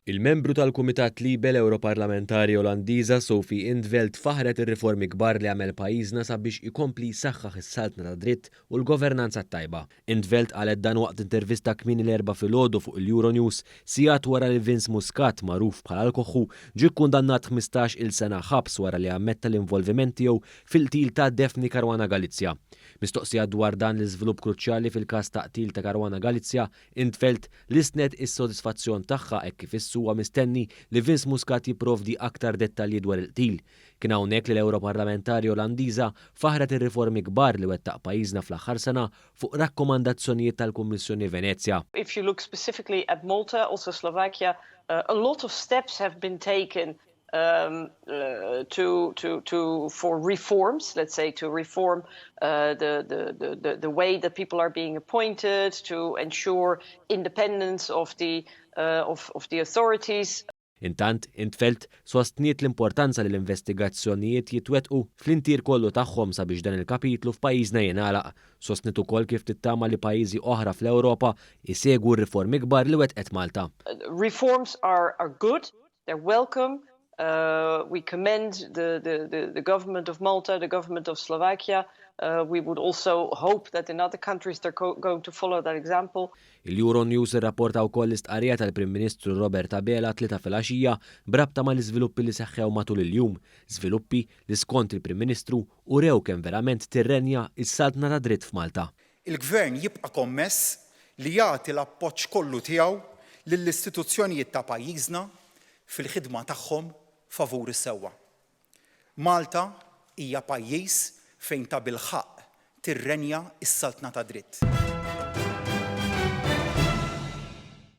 Il-membru tal-Kumitat Libe l-Ewroparlamentari Olandiża Sophie in 't Veld faħret ir-riformi kbar li għamel pajjiżna sabiex ikompli jsaħħaħ is-saltna tad-dritt u l-governanza t-tajba. In 't Veld qalet dan waqt intervista kmieni l-Erbgħa filgħodu fuq il-Euronews, sigħat wara li Vince Muscat, magħruf bħala l-Koħħu, ġie kkundannat 15 il sena ħabs wara li ammetta l-involviment tiegħu fil-qtil ta' Daphne Caruana Galizia. Mistoqsija dwar dan l-iżvilupp kruċjali fil-każ ta' qtil ta' Caruana Galizia, In 't Veld lissnet is-sodisfazzjon tagħha hekk kif issu huwa mistenni li Vince Muscat jipprovdi aktar dettalji dwar il-qtil. Kien hawnhekk li l-Ewroparlamentari Olandiża faħħret ir-riformi kbar li wettaq pajjiżna fl-aħħar sena fuq rakkomandazzjonijiet tal-Kummissjoni Venezja. If you look specifically at Malta, also Slovakia, a lot of steps have been taken um, to, to, to, for reforms, let's say, to reform the, the, the, the way that people are being appointed, to ensure independence of the, of, of the authorities. Intant, In 't Veld sostniet l-importanza li l-investigazzjonijiet jitwettqu fl-intier kollu tagħhom sabiex dan il-kapitlu f'pajjiżna jingħalaq. Sostniet ukoll kif tittama li pajjiżi oħra fl-Ewropa isegwu r-riformi kbar li wettqet Malta. Reforms are, are good, they're welcome. We commend the, the, the, the government of Malta, the government of Slovakia. We would also hope that in other countries they're going to follow that example. Il-Euronews irrapporta wkoll l-istqarrija tal-Prim Ministru Robert Abela t-Tlieta filgħaxija b'rabta mal-iżviluppi li seħħew matul il-jum, żviluppi li skont il-Prim Ministru urew kemm verament tirrenja s-saltna tad-dritt f'Malta. Il-Gvern jibqa' kommess li jagħti l-appoġġ kollu tiegħu lill-istituzzjonijiet ta' pajjiżna fil-ħidma tagħhom favur is-sewwa. Malta hija pajjiż fejn tabilħaqq tirrenja s-saltna tad-dritt.